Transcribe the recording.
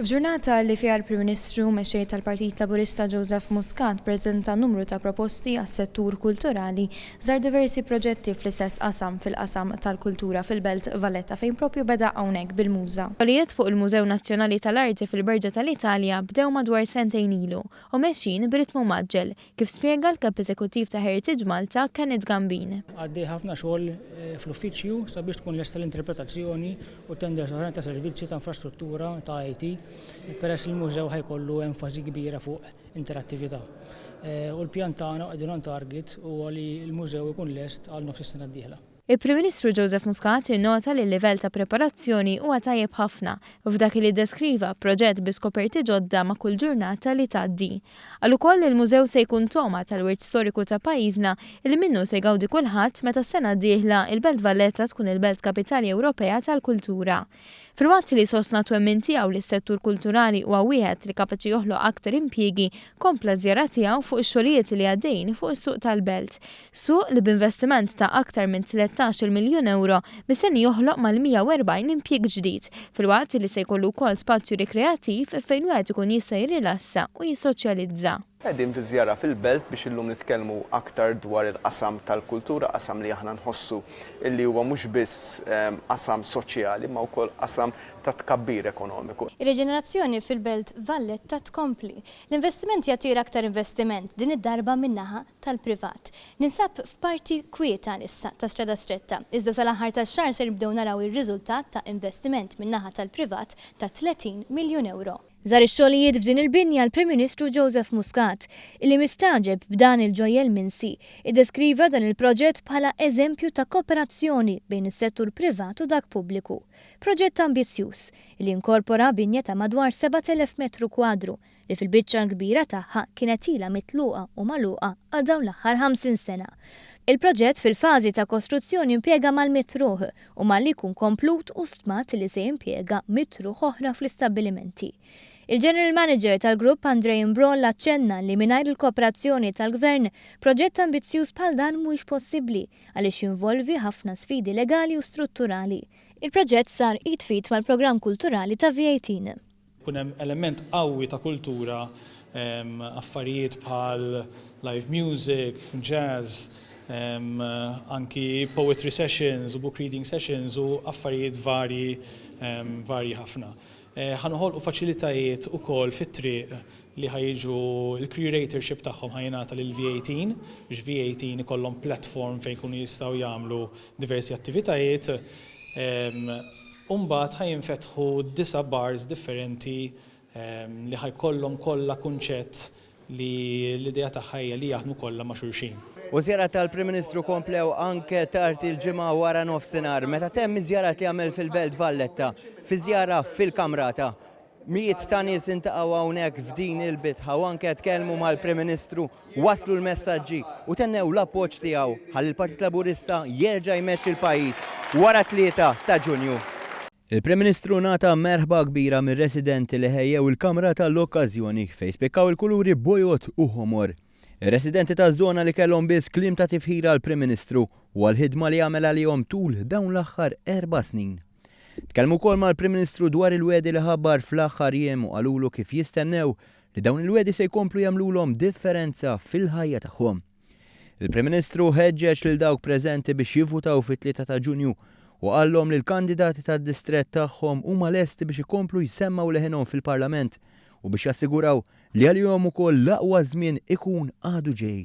F'ġurnata li fiha l-Prim Ministru u Mexxej tal-Partit Laburista Joseph Muscat preżenta numru ta' proposti għas-settur kulturali, żar diversi proġetti fl-istess qasam fil-qasam tal-kultura fil-Belt Valletta fejn propju beda hawnhekk bil-MUŻA. Xogħlijiet fuq il-Mużew Nazzjonali tal-Arti fil-Berġa tal-Italja bdew madwar sentejn ilu u mexjin b'ritmu mgħaġġel, Kif spjega l-Kap Eżekuttiv ta' Heritage Malta, Kenneth Gambin. Għaddej ħafna xogħol fl-uffiċċju sabiex tkun lesta l-interpretazzjoni u tenders oħrajn ta' servizzi ta' infrastruttura ta' IT peress li l-mużew ħa jkollu enfasi kbira fuq interattività. U l-pjan tagħna u qegħdin on target huwa li l-mużew ikun lest għal nofs is-sena d-dieħla. Il-Prim Ministru Joseph Muscat innota li l-livell ta' preparazzjoni huwa tajjeb ħafna f'dak li ddeskriva proġett bi skoperti ġodda ma' kull ġurnata li tgħaddi. Qal ukoll li l-mużew se jkun togħma tal-wirt storiku ta' pajjiżna li minnu se jgawdi kulħadd meta s-sena d-dieħla il-Belt Valletta tkun il-Belt Kapitali Ewropea tal-Kultura. Filwaqt li sostna t-twemmin tiegħu li s-settur kulturali huwa wieħed li kapaċi joħloq aktar impjiegi, kompla ż-żjara tiegħu fuq ix-xogħlijiet li għaddejjin fuq is-suq tal-Belt. Suq li b'investiment ta' aktar minn 13-il miljun ewro mistenni joħloq mal-140 impjieg ġdid, filwaqt li se jkollu wkoll spazju rikreattiv fejn wieħed ikun jista' jirrilassa u jissoċjalizza. Qegħdin fi żjara fil-Belt biex illum nitkellmu aktar dwar il-qasam tal-kultura, qasam li aħna nħossu li huwa mhux biss qasam soċjali imma wkoll qasam ta' tkabbir ekonomiku. Ir-riġenerazzjoni fil-Belt Valletta tkompli. L-investiment jattira aktar investiment, din id-darba min-naħa tal-privat. Ninsab f'parti kwieta għalissa ta' Strada Stretta, iżda sal-aħħar tax-xahar ser nibdew naraw ir-riżultat ta' investiment min-naħa tal-privat ta' 30 miljun ewro. Żar ix-xogħlijiet f'din il-binja l-Prim Ministru Joseph Muscat, illi mistagħġeb b'dan il-ġojjel minsi, iddeskriva dan il-proġett bħala eżempju ta' koperazzjoni bejn is-settur privat u dak pubbliku. Proġett ambizzjuż, illi jinkorpora binja ta' madwar 7,000 metru kwadru, li fil-biċċa l-kbira tagħha kienet ilha mitluqa u magħluqa għal dawn l-aħħar 50 sena. Il-proġett fil-fażi ta' kostruzzjoni impjega mal-mitt ruħ u malli jkun komplut hu stmat li se jimpjega mitt ruħ oħra fl-istabbilimenti. Il-General Manager tal-grupp Andrei Imbroll aċċenna li mingħajr il-kooperazzjoni tal-Gvern, proġett ambizzjuż bħal dan mhuwiex possibbli għaliex jinvolvi ħafna sfidi legali u strutturali. Il-proġett sar id f'id mal-programm kulturali ta' V18. Ikun hemm element qawwi ta' kultura, affarijiet bħal live music, jazz, anki poetry sessions u book reading sessions u affarijiet varji varji ħafna. Ħa noħolqu faċilitajiet ukoll fit-triq li ħa jiġu l-curatorship tagħhom ħa jingħata lil V18 biex V18 ikollhom platform fejn jkunu jistgħu jagħmlu diversi attivitajiet. U mbagħad ħa jinfetħu disa' bars differenti li ħa jkollhom kollha kunċett li l-idea tagħha hija li jaħdmu kollha ma' xulxin. U żjarat tal-Prim Ministru komplew anke tard il-Ġimgħa wara nofsinhar meta temm iż-żjarat li għamel fil-Belt Valletta fi żjara fil-Kamrata. Mijiet ta' nies intaqgħu hawnhekk f'din il-bitħa u anke tkellmu mal-Prim Ministru, wasslu l-messaġġi u tennew l-appoġġ tiegħu ħalli l-Partit Laburista jerġa' jmexxi l-pajjiż wara t-3 ta' Ġunju. Il-Prim Ministru ngħata merħba kbira mir-residenti li ħejjew il-kamra tal-okkażjoni fejn spikkaw il-kuluri bojod u ħomor. Ir-residenti taż-żona li kellhom biss kliem ta' tifħir għall-Prim Ministru u għall-ħidma li għamel għalihom tul dawn l-aħħar erba' snin. Tkellmu wkoll mal-Prim Ministru dwar il-wegħdi li ħabbar fl-aħħar jiem u qalulu kif jistennew li dawn il-wegħdi se jkomplu jagħmlulhom differenza fil-ħajja tagħhom. Il-Prim Ministru ħeġġeġ lil dawk preżenti biex jivvutaw fit-3 ta' Ġunju u qallhom li l-kandidati tad-distrett tagħhom huma lesti biex ikomplu jsemmgħu leħinhom fil-Parlament u biex jassiguraw li għalihom ukoll l-aqwa żmien ikun għadu ġej.